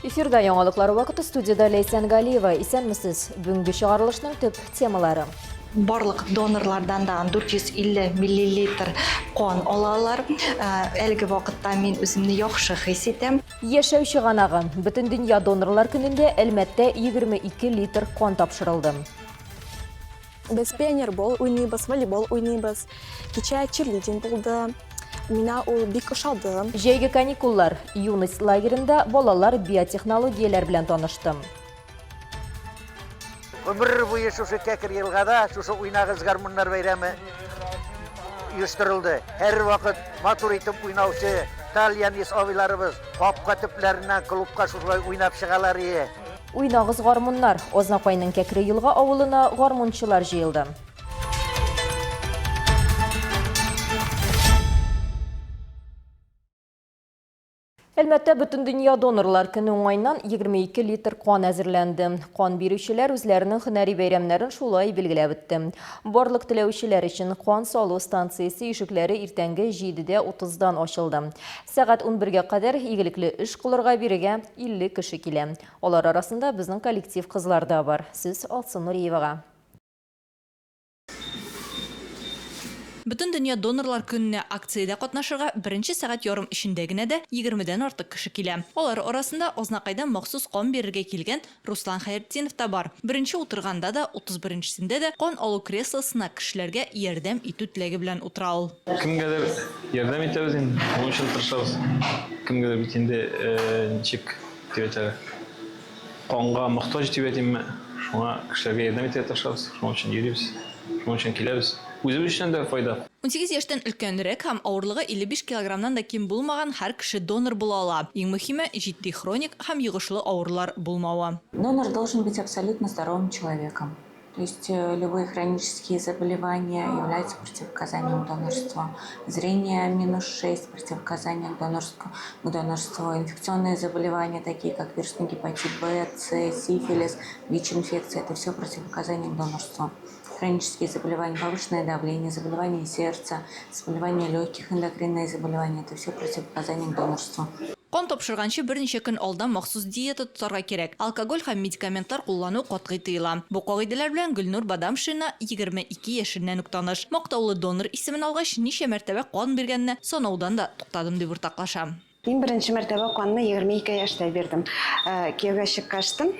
Эфирда яңалыклар вакыты студиядә Ләйсән Галиева. Исәнмесез. Бүгенге чыгарылышның төп темалары. Барлык донорлардан да 450 миллилитр кан алалар. Әлеге вакытта мин үземне яхшы хис итәм. Яшәү чыганагы. Бөтендөнья донорлар көнендә Әлмәттә 22 литр кан тапшырылды. Без пионербол уйныйбыз, волейбол уйныйбыз. Кичә черлидинг булды. Мина ул бик ошады. Җәйге каникуллар. Юность лагеренда балалар биотехнологияләр белән танышты. Гомер буе шушы Кәкер елгада шушы Уйнагыз гармуннар бәйрәме оештырылды. Һәрвакыт матур итеп уйнаучы тальянис абыйларыбыз капка төпләреннән клубка шушылай уйнап чыгалар ие. Уйнагыз гармуннар! Азнакайның Кәкре Елга авылына гармунчылар җыелды. Әлмәттә Бөтендөнья донорлар көне уңаеннан 22 литр кан әзерләнде. Кан бирүчеләр үзләренең һөнәри бәйрәмнәрен шулай билгеләп үтте. Барлык теләүчеләр өчен кан салу станциясе ишекләре иртәнге 7:30-дан ачылды. Сәгать 11-гә кадәр игелекле эш кылырга бирегә 50 кеше килә. Алар арасында безнең коллектив кызлар да бар. Сүз Алсу Нуриевага. Бөтендөнья донорлар көненә акциядә катнашырга беренче сәгать ярым эчендә генә дә егермедән артык кеше килә. Алар арасында Азнакайдан махсус кан бирергә килгән Руслан Хәертдинов та бар. Беренче утырганда да, утыз беренчесендә дә кан алу креслосына кешеләргә ярдәм итү теләге белән утыра ул. Кемгәдер ярдәм итәбез инде, моның өчен тырышабыз. Кемгәдер бит инде ничек дип әйтәләр. Канга мохтаҗ дип әйтимме, шуңа кешеләргә ярдәм итәргә тырышабыз, шуның өчен йөрибез, шуның өчен киләбез. Үзебез өчен дә файда. 18 яшьтән өлкәнрәк һәм авырлыгы 55 килограммнан да ким булмаган һәр кеше донор була ала. Иң мөһиме, җитди хроник һәм йогышлы авырулар булмавы. Донор должен быть абсолютно здоровым человеком. То есть э, любые хронические заболевания являются противопоказанием к донорству. Зрение минус 6 противопоказание к донорству, к донорству. Инфекционные заболевания, такие как вирусный гепатит Б, С, сифилис, ВИЧ-инфекция, это все противопоказания к донорству. Хронические заболевания, повышенное давление, заболевания сердца, заболевания легких, эндокринные заболевания, это все противопоказания к донорству. Кан тапшырганчы берничә көн алдан махсус диета тотарга кирәк. Алкоголь һәм медикаментлар куллану катгый тыела. Бу кагыйдәләр белән Гөлнур Бадамшина 22 яшеннән үк таныш. Мактаулы донор исемен алгач, ничә мәртәбә кан биргәнне санаудан да туктадым, дип уртаклаша. Мин беренче мәртәбә канны 22 яшьтә бирдем. Кияүгә чыккачтын,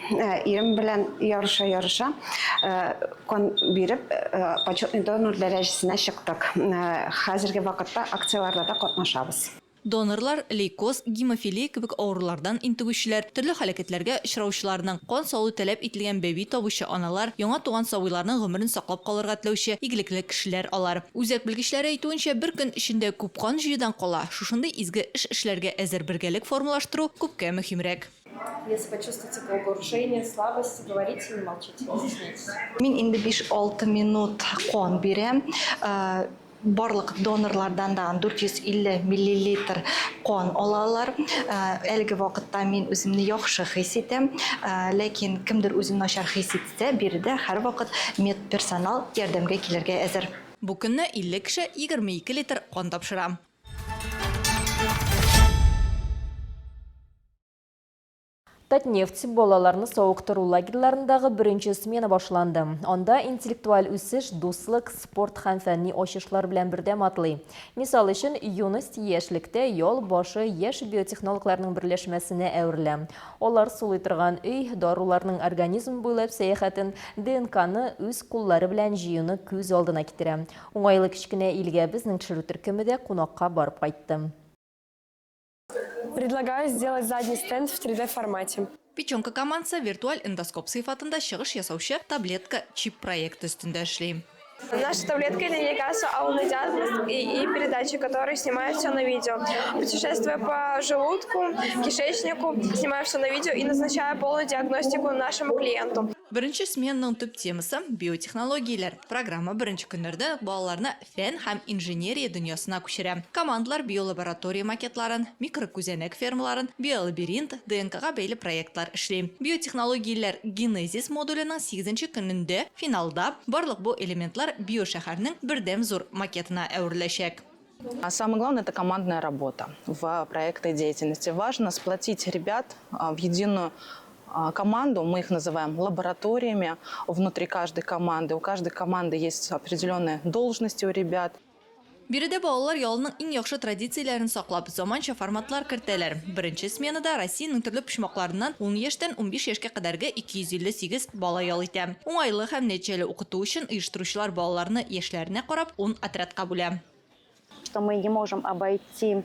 ирем белән ярыша-ярыша кан биреп, почетный донор дәрәҗәсенә чыктык. Хәзерге вакытта акцияләрдә дә катнашабыз. Донорлар, лейкоз, гемофилия кебек авырулардан интегүчеләр, төрле һәлакәтләргә очраучыларның, кан салу таләп ителгән бәби табучы аналар, яңа туган сабыйларның гомерен саклап калырга теләүче игелекле кешеләр алар. Үзәк белгечләре әйтүенчә, бер көн эчендә күп кан җыюдан кала, шушындый изге эш эшләргә әзер бергәлек формалаштыру күпкә мөһимрәк. Если почувствуете головокружение, слабость, говорите, не молчите, не стесняйтесь. Мин инде биш-алты минут кан бирәм. Барлык донорлардан да 450 миллилитр кан алалар. Әлеге вакытта мин үземне яхшы хис итәм. Ләкин кемдер үзен начар хис итсә, биредә һәрвакыт медперсонал ярдәмгә килергә әзер. Бу көнне 50 кеше 22 литр кан тапшыра. Татнефть балаларны савыктыру лагерьларындагы беренче смена башланды. Анда интеллектуаль үсеш, дуслык, спорт һәм фәнни ачышлар белән бердәм атлый. Мисал өчен, Юность яшьлектә ял башы яшь биотехнологларның берләшмәсенә әверелә. Алар сулый торган өй, даруларның организм буйлап сәяхәтен, ДНКны үз куллары белән җыюны күз алдына китерә. Уңайлы кечкенә илгә безнең төшерү төркеме дә кунакка барып кайтты. Предлагаю сделать задний стенд в 3D формате. Печенка командасы виртуаль эндоскоп сыйфатында чыгыш ясаучы таблетка чип проекты өстендә эшли. Наша таблетка это навигация аунный диагноз и, и передачи, которые снимают все на видео. Путешествуя по желудку, кишечнику, снимаю все на видео и назначаю полную диагностику нашему клиенту. Беренче сменаның төп темасы биотехнологияләр. Программа беренче көннәрдән үк балаларны фән һәм инженерия дөньясына күчерә. Командалар биолаборатория макетларын, микрокүзәнәк фермаларын, биолабиринт, ДНКга бәйле проектлар эшли. Биотехнологияләр генезис модуленең сигезенче көнендә, финалда, барлык бу элементлар биошәһәрнең бердәм зур макетына әвереләчәк. А самое главное – это командная работа в проектной деятельности. Важно сплотить ребят в единую команду, мы их называем лабораториями внутри каждой команды. У каждой команды есть определенные должности у ребят. Биредә балалар ялының иң яхшы традицияләрен саклап, заманча форматлар кертәләр. Беренче сменада Россиянең төрле почмакларыннан ун яшьтән 15 яшькә кадәрге 258 бала ял итә. Уңайлы һәм нәтиҗәле укыту өчен оештыручылар балаларны яшьләренә карап ун отрядка бүлә. Что мы не можем обойти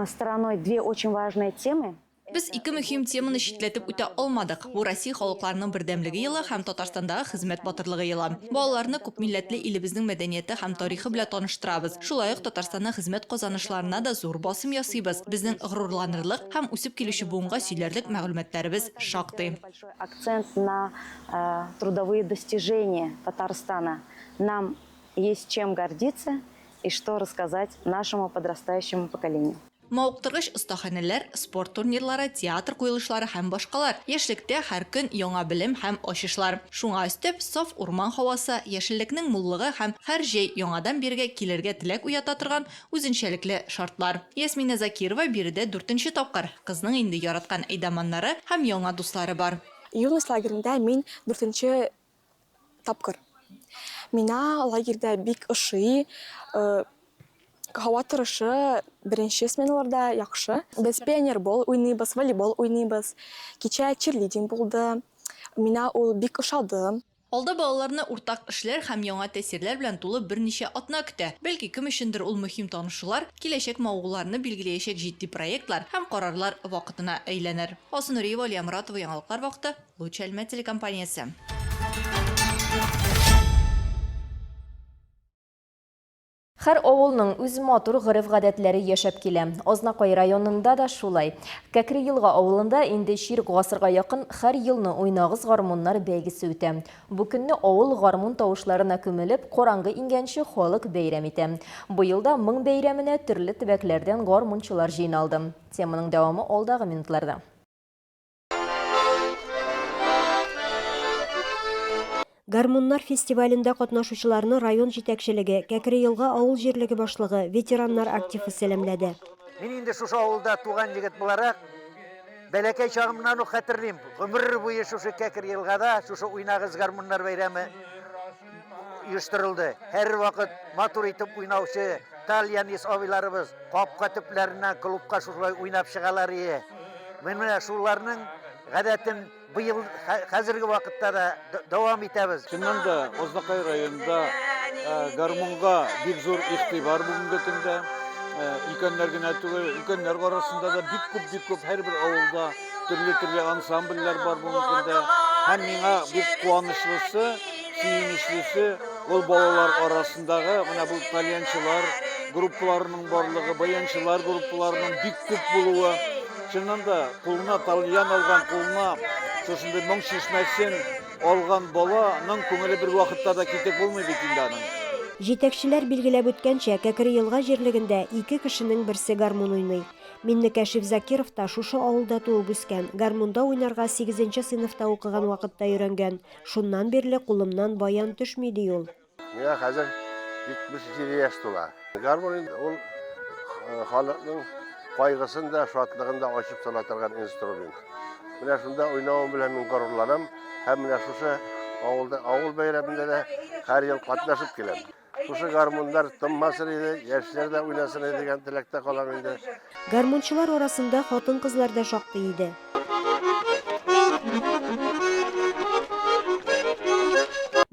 стороной две очень важные темы. Без ике мөһим теманы читләтеп үтә алмадык. Бу Россия халыкларының бердәмлеге елы һәм Татарстандагы хезмәт батырлыгы елы. Балаларны күпмилләтле илебезнең мәдәнияте һәм тарихы белән таныштырабыз. Шулай ук Татарстанның хезмәт казанышларына да зур басым ясыйбыз. Безнең горурланырлык һәм үсеп килүче буынга сөйләрлек мәгълүматларыбыз шактый. Акцент на трудовые достижения Татарстана. Нам есть чем гордиться и что рассказать нашему подрастающему поколению. Мавыктыргыч остаханәләр, спорт турнирлары, театр куелышлары һәм башкалар. Яшьлектә һәр көн яңа белем һәм ачышлар. Шуңа өстәп, саф урман һавасы, яшеллекнең муллыгы һәм һәр җәй яңадан бирегә килергә теләк уята торган үзенчәлекле шартлар. Ясминә Закирова биредә дүртенче тапкыр. Кызның инде яраткан әйдаманнары һәм яңа дуслары бар. Юность лагерендә мин дүртенче тапкыр. Миңа лагерьда бик ошый. Э, һава торышы беренче сменаларда яхшы. Без пионербол уйныйбыз, волейбол уйныйбыз. Кичә черлидинг булды. Миңа ул бик ошады. Алда балаларны уртак эшләр һәм яңа тәэсирләр белән тулы берничә атна көтә. Бәлки кем өчендер ул мөһим танышулар, киләчәк мавыгуларны билгеләячәк җитди проектлар һәм карарлар вакытына әйләнер. Алсу Нуриева, Алия Моратова, Яңалыклар вакыты, Луч Әлмәт телекомпаниясе. Һәр авылның үз матур гореф-гадәтләре яшәп килә. Азнакай районында да шулай. Кәкре Елга авылында инде чирек гасырга якын һәр елны Уйнагыз гармуннар бәйгесе үтә. Бу көнне авыл гармун тавышларына күмелеп, караңгы иңгәнче халык бәйрәм итә. Быел да моң бәйрәменә төрле төбәкләрдән гармунчылар җыйналды. Теманың дәвамы алдагы минутларда. Гармуннар фестивалендә катнашучыларны район җитәкчелеге, Кәкре Елга авыл җирлеге башлыгы, ветераннар активы сәламләде. Мин инде шушы авылда туган егет буларак, бәләкәй чагымнан ук хәтерлим, гомер буе шушы Кәкре Елгада шушы Уйнагыз гармуннар бәйрәме оештырылды. Һәрвакыт матур итеп уйнаучы тальянис абыйларыбыз капка төпләреннән клубка шушылай уйнап чыгалар ие. Мин менә шуларның гадәтен быел хәзерге вакытта да дәвам итәбез. Чыннан да, Азнакай районында гармунга бик зур игътибар бүгенге көндә. Өлкәннәр генә түгел, өлкәннәр арасында да бик күп, бик күп һәрбер авылда төрле-төрле ансамбльләр бар бүгенге көндә. Һәм миңа бик куанычлысы, сөенечлесе, ул балалар арасындагы менә бу тальянчылар группаларының барлыгы, баянчылар группаларының бик күп булуы. Чыннан да, кулына тальян алган, кулына шушындый моң чишмәсен алган баланың күңеле бер вакытта да китек булмый бит инде аның. Җитәкчеләр билгеләп үткәнчә, Кәкре Елга җирлегендә ике кешенең берсе гармун уйный. Миннекәшиф Закиров та шушы авылда туып үскән, гармунда уйнарга сигезенче сыйныфта укыган вакытта өйрәнгән. Шуннан бирле кулымнан баян төшми, ди ул. Миңа хәзер 77 яшь тула. Гармун инде ул халыкның кайгысын да, шатлыгын да ачып сала торган инструмент. Менә шунда уйнавым белән мин горурланам һәм менә шушы авылда, авыл бәйрәмендә дә һәр ел катнашып киләм. Шушы гармуннар тынмасын иде, яшьләр дә уйнасын иде дигән теләктә калам инде. Гармунчылар арасында хатын-кызлар да шактый иде.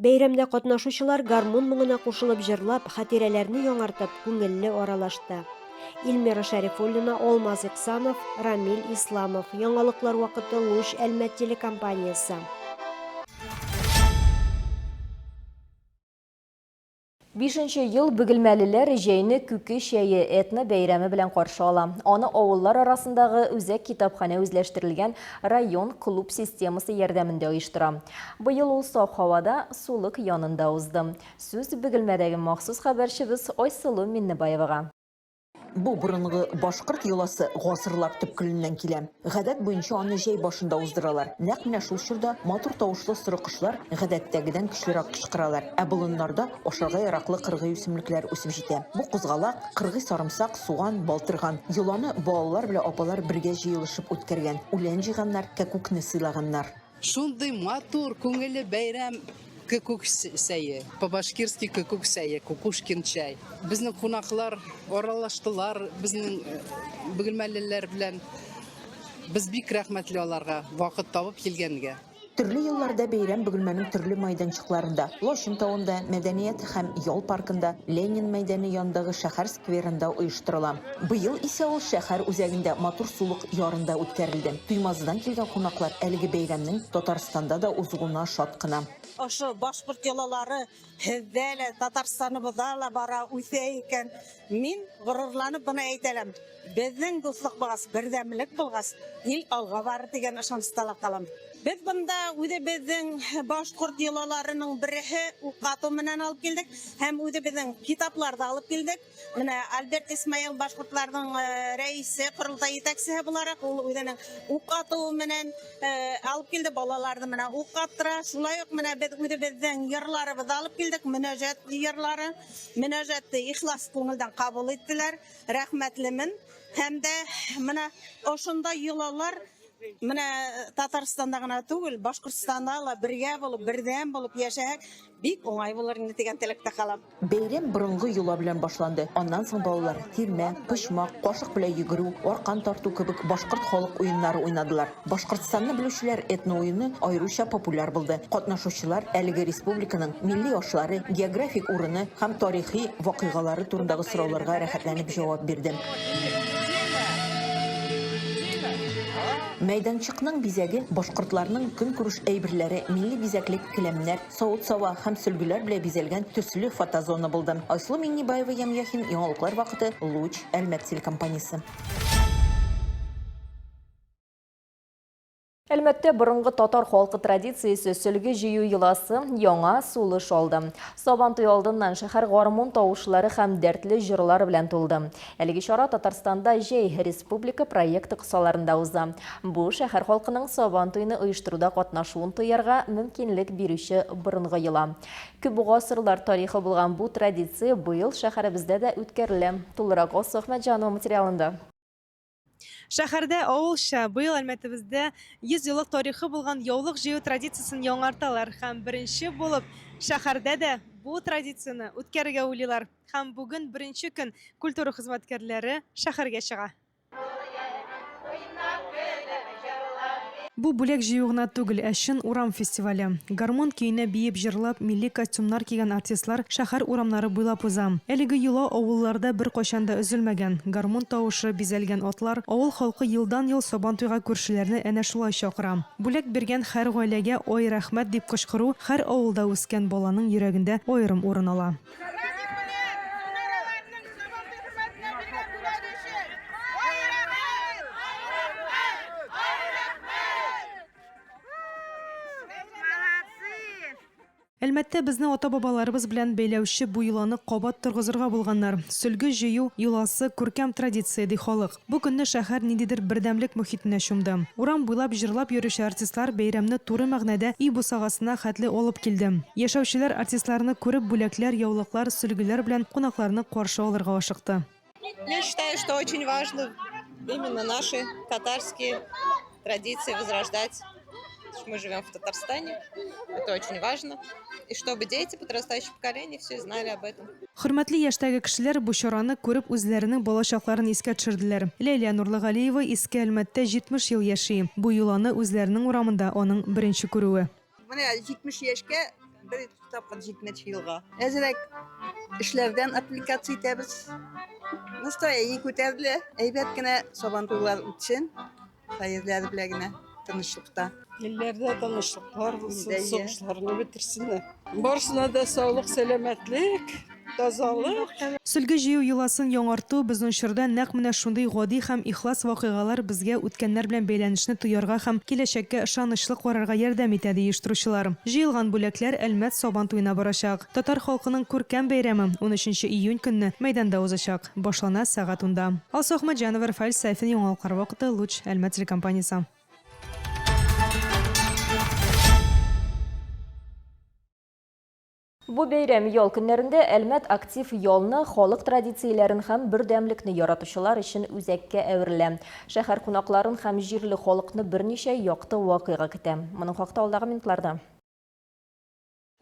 Бәйрәмдә катнашучылар гармун моңына кушылып җырлап, хатирәләрне яңартып, күңелле аралашты. Эльмира Шәрифуллина, Алмаз Иксанов, Рамил Исламов. Яңалыклар вакыты Луч Әлмәт телекомпаниясе. Бишенче ел бөгелмәлеләр җәйне Күке чәе этно бәйрәме белән каршы ала. Аны авыллар арасындагы үзәк китапханә үзләштерелгән район клуб системасы ярдәмендә оештыра. Быел ул саф һавада, сулык янында узды. Сүз Бөгелмәдәге махсус хәбәрчебез Айсылу Миннебаевага. Бу борынгы башкорт йоласы гасырлар төпкеленнән килә. Гадәт буенча аны җәй башында уздыралар. Нәкъ менә шул чорда матур тавышлы соры кошлар гадәттәгедән көчлерәк кычкыралар. Ә болыннарда ашарга яраклы кыргый үсемлекләр үсеп җитә. Бу кузгалак, кыргый сарымсак, суган, балтырган. Йоланы балалар белән апалар бергә җыелышып үткәргән. Үлән җыйганнар, кәкүкне сыйлаганнар. Шундый матур, күңелле бәйрәм Кекүк сәе, по-башкирски кекүк сәе, кукушкин чәй. Безнең кунаклар аралаштылар безнең э, бөгелмәлеләр белән. Без бик рәхмәтле аларга, вакыт табып килгәнгә. Төрле елларда бәйрәм Бөгелмәнең төрле майданчыкларында, Лачын тавында, Мәдәният һәм ял паркында, Ленин мәйданы янындагы шәһәр скверында оештырыла. Быел исә ул шәһәр үзәгендә, матур сулык ярында үткәрелде. Туймазыдан килгән кунаклар әлеге бәйрәмнең Татарстанда да узуына шат кына. Ошо башкорт йолалары һездә лә, Татарстаныбызда ла бара, үсә икән. Мин горурланып моны әйтә алам. Безнең дуслык булгач, бердәмлек булгач, ил алга барыр дигән ышанычта ла калам. Без монда үзебезнең башкорт йолаларының береһе ук ату менән алып килдек һәм үзебезнең китаплар да алып килдек. Менә Альберт Исмаил башкортларның рәисе, корылтай җитәкчесе буларак, ул үзенең ук атуы менән алып килде, балаларны менә ук аттыра. Шулай ук менә без үзебезнең йырларыбызны алып килдек, мөнәҗәт йырлары. Мөнәҗәтне ихлас күңелдән кабул иттеләр. Рәхмәтлемен. Һәм дә менә ошондай йолалар менә Татарстанда гына түгел, Башкортстанда ла бергә булып, бердәм булып яшәсәк, бик уңай булыр инде дигән теләктә калам. Бәйрәм борынгы йола белән башланды. Аннан соң балалар тирмә, почмак, кашык белән йөгерү, аркан тарту кебек башкорт халык уеннары уйнадылар. Башкортстанны белүчеләр этноуены аеруча популяр булды. Катнашучылар әлеге республиканың милли ашлары, географик урыны һәм тарихи вакыйгалары турындагы сорауларга рәхәтләнеп җавап бирде. Мәйданчыкның бизәге башкортларның көнкүреш әйберләре, милли бизәкле келәмнәр, савыт-саба һәм сөлгеләр белән бизәлгән төсле фотозона булды. Айсылу Миңнебаева, Ям Яхин, Яңалыклар вакыты, Луч, Әлмәт телекомпаниясе. Әлмәттә борынгы татар халкы традициясе сөлге җыю йоласы яңа сулыш алды. Сабантуй алдыннан шәһәр гармун тавышлары һәм дәртле җырлар белән тулды. Әлеге чара Татарстанда Җәй республика проекты кысаларында уза. Бу шәһәр халкының Сабантуйны оештыруда катнашуын тоярга мөмкинлек бирүче борынгы йола. Күп гасырлар тарихы булган бу традиция быел шәһәребездә дә үткәрелә. Тулырак Алсу Әхмәтҗанова материалында. Шәһәрдә авылча, быел Әлмәтебездә 100 еллык тарихы булган яулык җыю традициясен яңарталар һәм беренче булып шәһәрдә дә бу традицияне үткәрергә уйлыйлар. Һәм бүген беренче көн культура хезмәткәрләре шәһәргә чыга. Бу бүләк җыю гына түгел, ә чын урам фестивале. Гармун көенә биеп-җырлап, милли костюмнар кигән артистлар шәһәр урамнары буйлап уза. Әлеге йола авылларда беркайчан да өзелмәгән. Гармун тавышы, бизәлгән атлар, авыл халкы елдан-ел Сабантуйга күршеләрне әнә шулай чакыра. Бүләк биргән һәр гаиләгә ай рәхмәт дип кычкыру һәр авылда үскән баланың йөрәгендә аерым урын ала. Әлмәттә безне ата-бабаларыбыз белән бәйләүче бу йоланы кабат торгызырга булганнар. Сөлге җыю йоласы, күркәм традиция, ди халык. Бу көнне шәһәр ниндидер бердәмлек мохитенә чумды. Урам буйлап җырлап йөрүче артистлар бәйрәмне туры мәгънәдә өй бусагасына хәтле алып килде. Яшәүчеләр артистларны күреп бүләкләр, яулыклар, сөлгеләр белән кунакларны каршы алырга ашыкты. Я считаю, что очень важно именно наши татарские традиции возрождать. Мы живем в Татарстане, это очень важно. И чтобы дети, подрастающее поколение, все знали об этом. Хөрмәтле яшьтәге кешеләр бу чараны күреп үзләренең балачакларын искә төшерделәр. Ләйлә Нурлыгалиева Иске Әлмәттә 70 ел яши. Бу йоланы үзләренең урамында аның беренче күрүе. Менә 70 яшькә бер тапкыр 70 елга. Әзрәк эшләрдән отвлекаться итәбез. Настроение күтәрелә. Әйбәт кенә Сабантуйлар үтсен. Хәерләре белән генә, тынычлыкта. Илләрдә тынычлыклар булсын, Илдә, иә. сугышларны бетерсеннәр. Барысына да саулык, сәламәтлек. Тазалык. Сөлге җыю йоласын яңарту, безнең чорда нәкъ менә шундый гади һәм ихлас вакыйгалар безгә үткәннәр белән бәйләнешне тоярга һәм киләчәккә ышанычлы карарга ярдәм итә, ди оештыручылар. Җыелган бүләкләр Әлмәт Сабан туена барачак. Татар халкының күркәм бәйрәме унөченче июнь көнне мәйданда узачак. Башлана сәгать унда. Алсу Әхмәтҗанова, Рафаэль Сафин, Яңалыклар вакыты, Луч, Әлмәт телекомпаниясе. Бу бәйрәм ял көннәрендә Әлмәт актив ялны, халык традицияләрен һәм бердәмлекне яратучылар өчен үзәккә әверелә. Шәһәр кунакларын һәм җирле халыкны берничә якты вакыйга көтә. Моның хакта алдагы минутларда.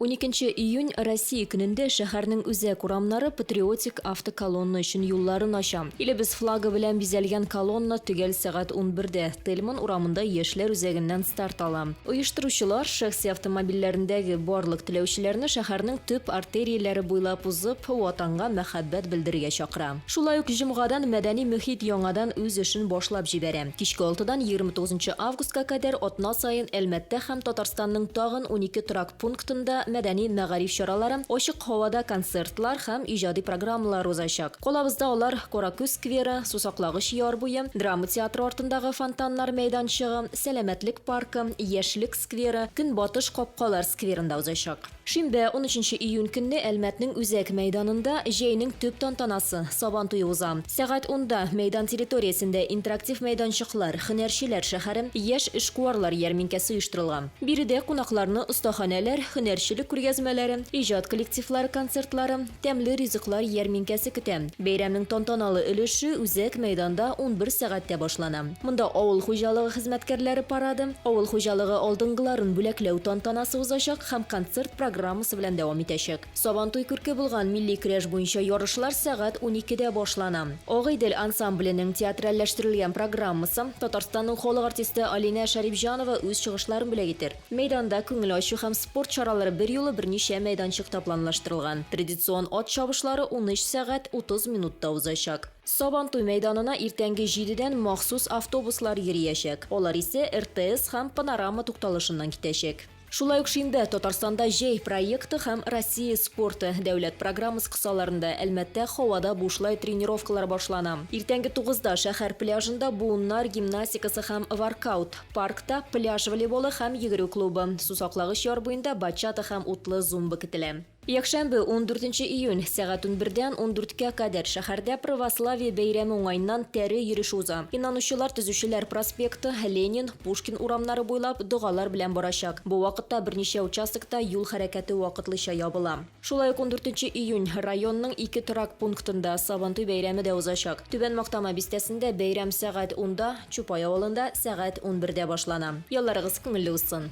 Уникенче июнь Россия көнендә шәһәрнең үзәк урамнары патриотик автоколонна өчен юлларын ача. Илебез флагы белән бизәлгән колонна төгәл сәгать унбердә Тельман урамында Яшьләр үзәгеннән старт ала. Оештыручылар шәхси автомобильләрендәге барлык теләүчеләрне шәһәрнең төп артерияләре буйлап узып, Ватанга мәхәббәт белдерергә чакыра. Шулай ук җомгадан мәдәни мөхит яңадан үз эшен башлап җибәрә. Кичке алтыдан 29 нчы августка кадәр атна саен Әлмәттә һәм Татарстанның тагын 12 торак пунктында мәдәни-мәгариф чаралары, ачык һавада концертлар һәм иҗади программалар узачак. Калабызда алар Каракүз скверы, Сусаклагыч яр буе, драма театры артындагы фонтаннар мәйданчыгы, Сәламәтлек паркы, Яшьлек скверы, Көнбатыш капкалар скверында узачак. Шимбә, унөченче июнь көнне Әлмәтнең үзәк мәйданында җәйнең төп тантанасы, Сабан туе уза. Сәгать унда мәйдан территориясендә интерактив мәйданчыклар, һөнәрчеләр шәһәре, яшь эшкуарлар ярминкәсе оештырылган. Биредә кунакларны остаханәләр, һөнәрчелек күргәзмәләре, иҗат коллективлары концертлары, Тәмле ризыклар ярминкәсе көтә. Бәйрәмнең тантаналы өлеше үзәк мәйданда 11 сәгатьтә башлана. Монда авыл хуҗалыгы хезмәткәрләре парады, авыл хуҗалыгы алдынгыларын бүләкләү тантанасы узачак һәм концерт программасы белән дәвам итәчәк. Сабантуй күрке булган милли көрәш буенча ярышлар сәгать уникедә башлана. Агыйдел ансамбленең театральләштерелгән программасы, Татарстанның халык артисты Алинә Шәрипҗанова үз чыгышларын бүләк итер. Мәйданда күңел ачу һәм спорт чаралары берьюлы берничә мәйданчыкта планлаштырылган. Традицион ат чабышлары 13 сәгать 30 минутта узачак. Сабантуй мәйданына иртәнге җидедән махсус автобуслар йөриячәк. Алар исә РТС һәм Панорама тукталышыннан китәчәк. Шулай ук шимбә Татарстанда җәй проекты һәм Россия спорты дәүләт программасы кысаларында Әлмәттә һавада бушлай тренировкалар башлана. Иртәнге тугызда шәһәр пляжында буыннар гимнастикасы һәм воркаут, Паркта пляж волейболы һәм йөгерү клубы, сусаклагыч яр буенда бачата һәм утлы зумба көтелә. Якшәмбе, ундүртенче июнь, сәгать унбердән ундүрткә кадәр шәһәрдә православие бәйрәме уңаеннан тәре йөреше уза. Инанучылар Төзүчеләр проспекты, Ленин, Пушкин урамнары буйлап догалар белән барачак. Бу вакытта берничә участокта юл хәрәкәте вакытлыча ябыла. Шулай ук ундүртенче июнь районның ике торак пунктында Сабантуй бәйрәме дә узачак. Түбән Мактама бистәсендә бәйрәм сәгать унда, Чупай авылында сәгать унбердә башлана. Ялларыгыз күңелле узсын!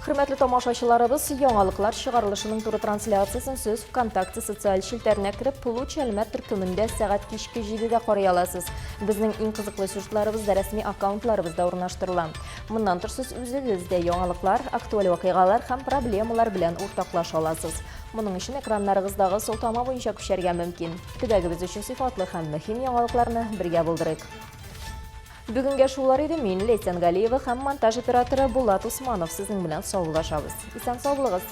Хөрмәтле тамашачыларыбыз, яңалыклар чыгарылышының туры трансляциясен сез ВКонтакте социаль челтәренә кереп, Луч Әлмәт төркемендә сәгать кичке 7-дә карый аласыз. Безнең иң кызыклы сюжетларыбыз да рәсми аккаунтларыбызда урнаштырыла. Моннан тыш сез үзегез дә яңалыклар, актуаль вакыйгалар һәм проблемалар белән уртаклаша аласыз. Моның өчен экраннарыгыздагы сылтама буенча күчәргә мөмкин. Төбәгебез өчен сыйфатлы һәм мөһим яңалыкларны бергә булдырыйк. Бүгенгә шулар иде. Мин, Ләйсән Галиева һәм монтаж операторы Булат Усманов сезнең белән саубуллашабыз. Исән-сау булыгыз!